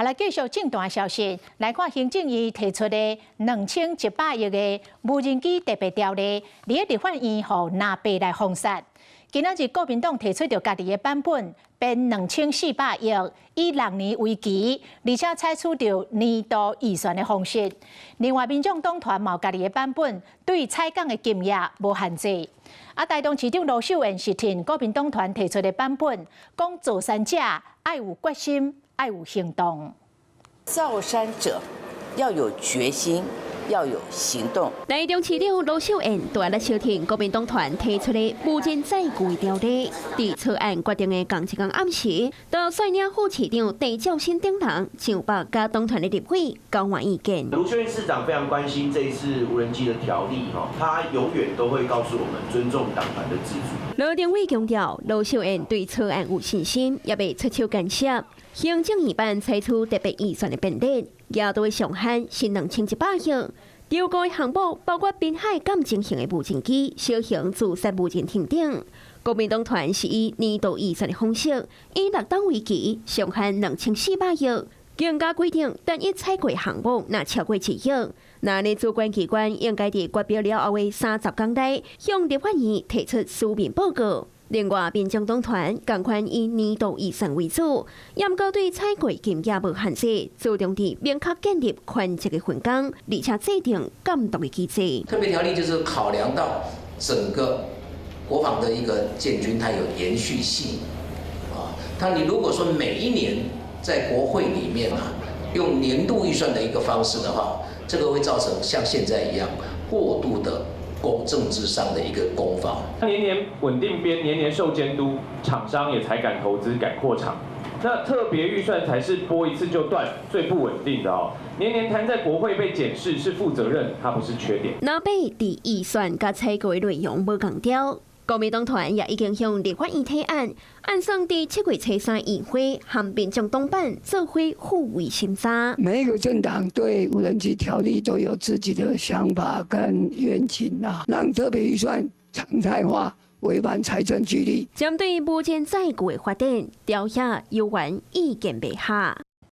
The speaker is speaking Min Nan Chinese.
來繼續政壇消息，來看行政院提出的2100億的無人機特別條例，佇咧立法院予藍白來封殺。今仔日國民黨提出著家己的版本，編2400億，以6年為期，而且採取著年度預算的方式。另外，民眾黨團嘛有家己的版本，對採購的金額無限制。啊，台中市長盧秀燕是挺國民黨團提出的版本，講造山者愛有決心，愛有行動。造山者要有決心，要有行動。台中市長盧秀燕蹛咧相挺國民黨團提出的無人載具條例，佇草案決定的仝一工暗時，就率領副市長鄭照新等人上北佮黨團的立委交換意見。盧秀燕市長非常關心這一次無人機的條例，哈，他永遠都會告訴我們尊重黨團的自主。羅定偉強調，盧秀燕對草案有信心，也袂出手干涉。行政院版採取特別預算的編列，額度上限是2100億。調高項目包括濱海感偵型的無人機、小型自殺無人艇等。國民黨團是以年度預算的方式，以六檔為期，上限2400億。更加規定，單一採購項目若超過1億，那呢主管機關應該佇決標了後的30天內，向立法院提出書面報告。另外，民眾黨團仝款以年度預算為主，毋過對採購金額無限制，注重佇明確建立權責的分工，而且制定監督的機制。特別條例就是考量到整個國防的一個建軍，它有延續性啊。它你如果說每一年在國會裡面啊，用年度預算的一個方式的話，這個會造成像現在一樣過度的攻政治上的一個攻防。年年穩定編，年年受監督，廠商也才敢投資、敢擴廠。那特別預算才是撥一次就斷，最不穩定的哦。年年攤在國會被檢視是負責任，它不是缺點。藍白佇預算佮採購的內容無仝調，國民黨團也已經向立法院提案，按算佇7月初3院會和民眾黨版做伙互為審查。每一個政黨對無人機條例都有自己的想法跟願景啊，讓特別預算常態化，違反財政紀律。針對無人載具的發展，朝野有緣意見袂合。